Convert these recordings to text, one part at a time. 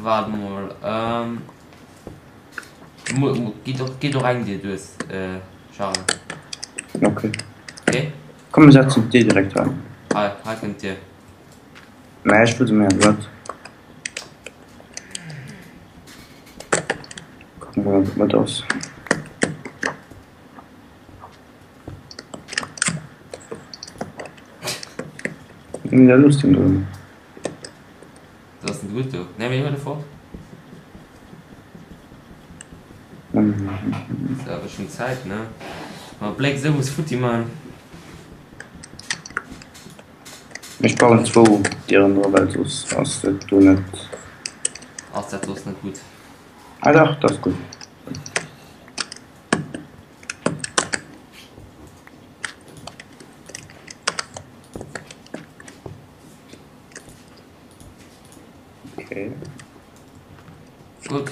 Waart mol, ähm. Geet och, geet och eng Dier duer, Charel. Okay. Okay? Komm mir setzen d'Dier direkt hei. Hei, hei kënnt d'Dier. Mä ech wëll se méi an wat. Kucken mol wat mat ass. Nee, da looss den do. Dat ass net gutt do. Nee, mee huel e fort. Ass awer schon Zäit, ne? Ma Bléck esou muss futti man. Ech bauen zwou Dieren dra, well soss ass dat do net. Ass dat soss net gutt? Ah dach, dat ass gutt. Okay. Gutt.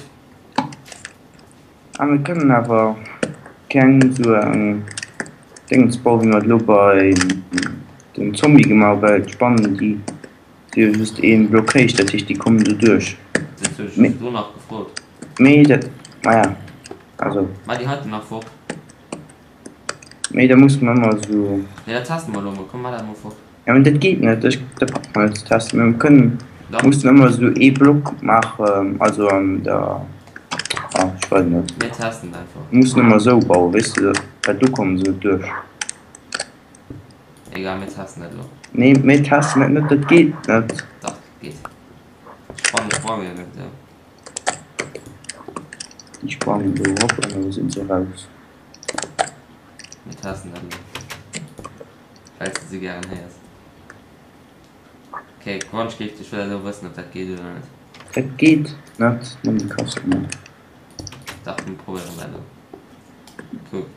Ah, mir kënnen awer keng esou eng Déngens bauen, wéi mer et elo bei den Zombie gemaach hunn, well d'Spannen, déi si jo just ee Block héich, dat heescht, déi kommen do duerch. Dat hunn ech just elo nach gefrot. Mee dat, maja, also. Mar déi heiten nach fort. Mee da musse mer ëmmer esou. Nee, dat teste mer elo mol. Komm, mar dat mol fort. Ja, mee dat geet net. Ech, dat brauche mer net ze testen. Mir kënnen, mussen ëmmer esou ee Block maachen, also an der, ah, ech weess net. Mir testen et einfach. Mir mussen ëmmer esou bauen, weess de, well do komme se net duerch. Egal, mir testen dat elo. Nee, mir testen dat net, dat geet net. Dach, dat geet. D'Spanne sprange jo net esou. Déi sprangen do erop an da sinn se eraus. Mir testen dat elo. Well s de se gären héiers. Ok, Crunch géif dech wëll elo wëssen, ob dat geet oder net. Dat geet net, nëmmen de Customer. Dach, mir probéieren dat elo. Kuck.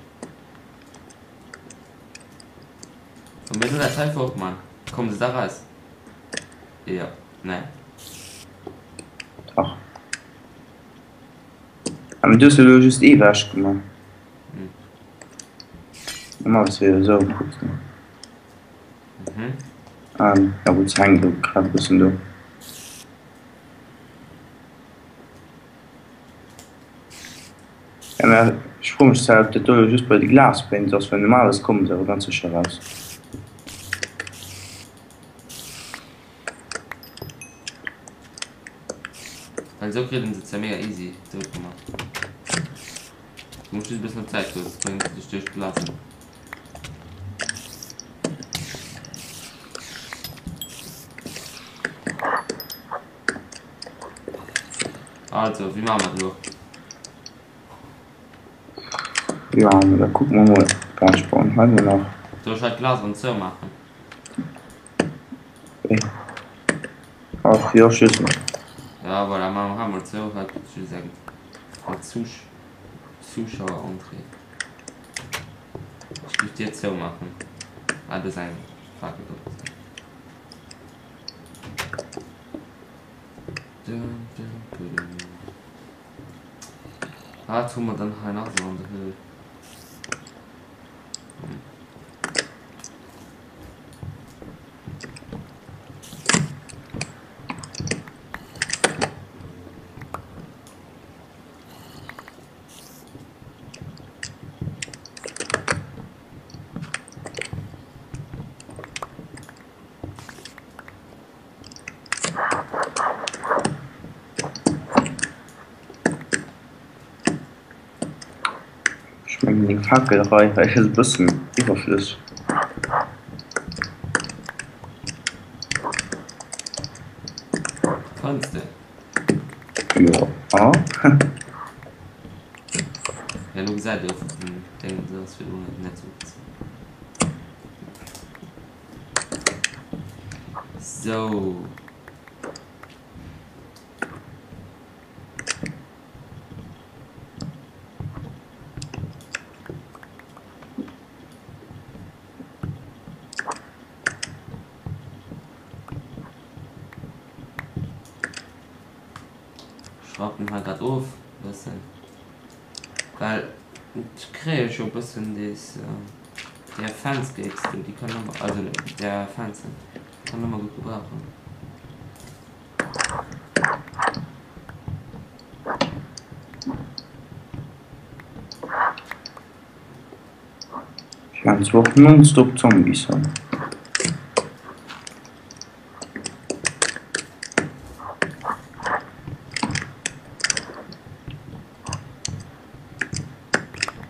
Wa mir elo dat hei fortman, kommen se da raus? Jo, nee. Dach. Awer du hues jo elo just ee wech gemaach. Normalerweis wier jo esou am coolsten. Ähm, ja gutt, se hänkt elo grad e bëssen do. Ja, mä ech froe mech zwar, ob dat do elo just bei de Glaspanes ass, well normalerweis komme se awer ganz sécher raus. Well esou kritt en se zwar mega easy dout gemaach. Du muss just e bëssen op d'Säit goen, soss bréngen se dech duerch d'Glasen. Also, wéi maache mer et elo? Jo, da kucke mer mol. Bon, ech bauen hei mol nach. Soll ech hei d'Glas erëm zoumaachen? Ach jo, just. Ja, voilà, maache mer hei mol zou. Hei gëtt just eng eng Zusch Zuschauerentrée. Ech géif d'Dier zoumaachen. Ah, do ass eng Fakel drop. Dum, dum, dum. Wat hu mer dann hei nach esou an der Höhl? Ech mengen deng Fakelrei hei ass e bëssen iwwerflësseg. Fënns de? Jo. Ah. Ja, lo gesäit ee och den Déng, dat ass virdrun net sou. Sou. Schrappen hei grad of bëssen, well ech kréie scho bëssen dees där Fence Gates do, déi kann ëmmer, also där Fencen kann ëmmer gutt gebrauchen. Ech maan zwar och nonstop Zombies hei.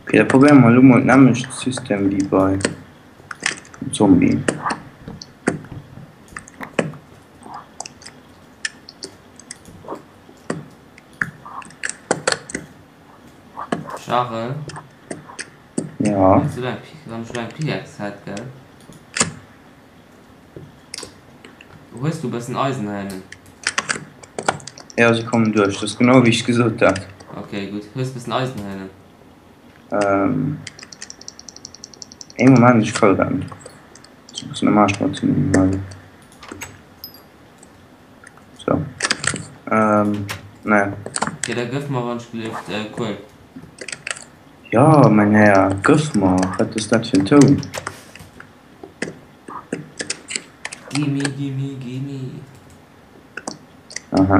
Ok, da probéiere mer elo mol d'nämmlecht System wéi bei den Zombien. Charel? Ja. Wann du eng wann ech lo eng Pickaxe hätt, gell? Hues du bëssen Eisen heinnen? Ja, se kommen duerch. Dat ass genau wéi ech gesot hat. Ok, gutt. Hues bëssen Eisen heinnen? Ähm. Ee Moment, ech kucke grad. Ech muss am Aarsch mat den. So. Ähm, nee. Ok, da gëff mer wann ech gelift äh, Kuel. Ja, mein Här, gëff mer. Wat ass dat fir en Toun? Gimme, gimme, gimme. Aha.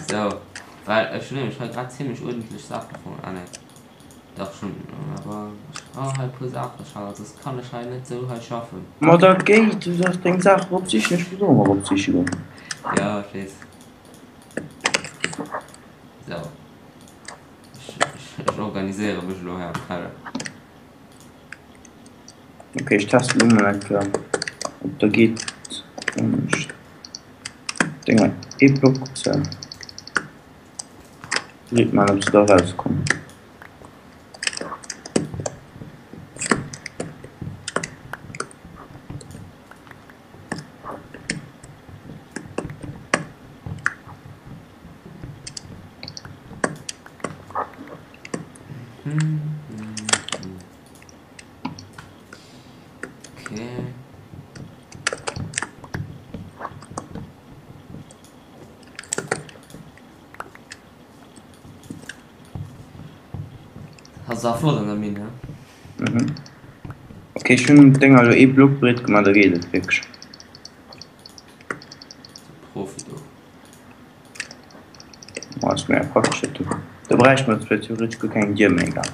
So, well ech hunn nämlech hei grad zimmlech uerdentlech Saache fonnt. Ah, nee. Dach schon, awer ech brauch hei e puer Saachen, Charel, soss kann ech hei net sou hei schaffen. Ma da géi du dach deng Saach erop sichen, ech muss och emol erop siche goen. Jo, ech weess. Sou, ech, ech organiséiere mech elo hei am Keller. Ok, ech testen elo mol eng Kéier, ob da geet, wann ech Dénger ee Block ze. Seet mol ob se da rauskommen. Okay. Ass awer flott an der Minn, he? Mhm. Ok, ech hunn d'Dénger elo ee Block breet gemaach, da geet et wierklech. Profi do. Oh, ass mega praktesch dat do. Da bräichte mer zwar theoretesch guer keng Dier méi, gell?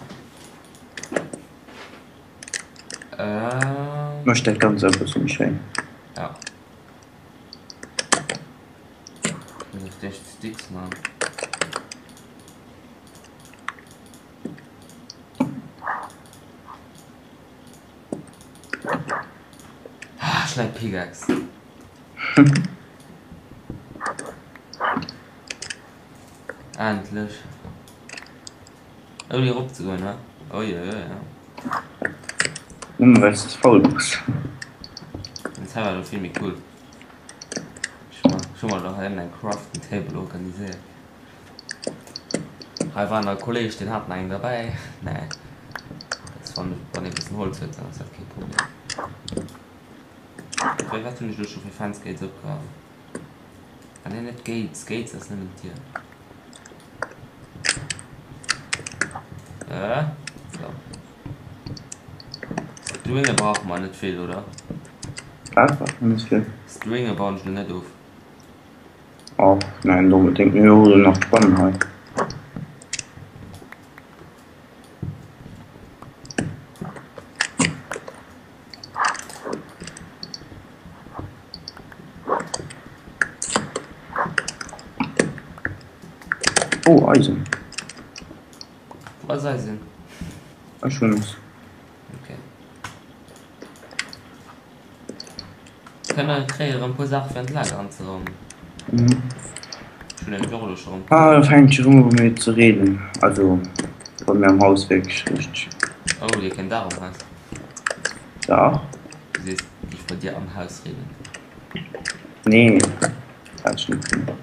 Ähm. Mécht dat Ganzt e bësse méi schéin. Ja. Muss ich Sticks machen. Ah, schnell Pickaxe. Endlech. Ouni erop ze goen, he? Oi, oi, oi, ja. Nëmme well s de faul bass. Den Server elo vill méi cool. Ech hu mer elo hei ënnen eng Crafting Table organiséiert. Hei war nach e Kolleg, deen hat nach eng derbäi. Nee, dat ass wann wann ee bëssen Holz huet, dann ass dat kee Problem. Wéi wat hunn ech elo scho fir Fence Gates opgehaff? Ah nee, net Gates, Gates ass nëmmen d'Dier. Äh, so. Stringe brauche mer net vill, oder? Wat brauche mer net vill? Stringe bauen ech lo net of. Och, nee, net onbedéngt. Mir hu jo nach d'Spannen hei. Oh, Eisen. Wo ass Eisen? Ech hunn es. Okay. Kënne kréie erëm puer Saache fir an d'Lager anzeraumen. Mhm. Ech hunn nämlech och elo scho rëm. Ah, da fänkt scho rëm u bei mir ze reenen. Also bei mir am Haus wierklech richteg. Oh, dir kennt Daach am Haus. Dach. Du sees, et géif bei dir am Haus reenen. Nee, hat ech net gesot.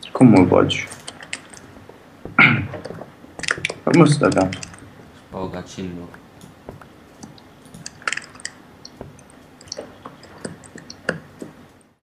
Ech komme mol bei dech. Wat muss de da? Ech baue grad Schinnen op.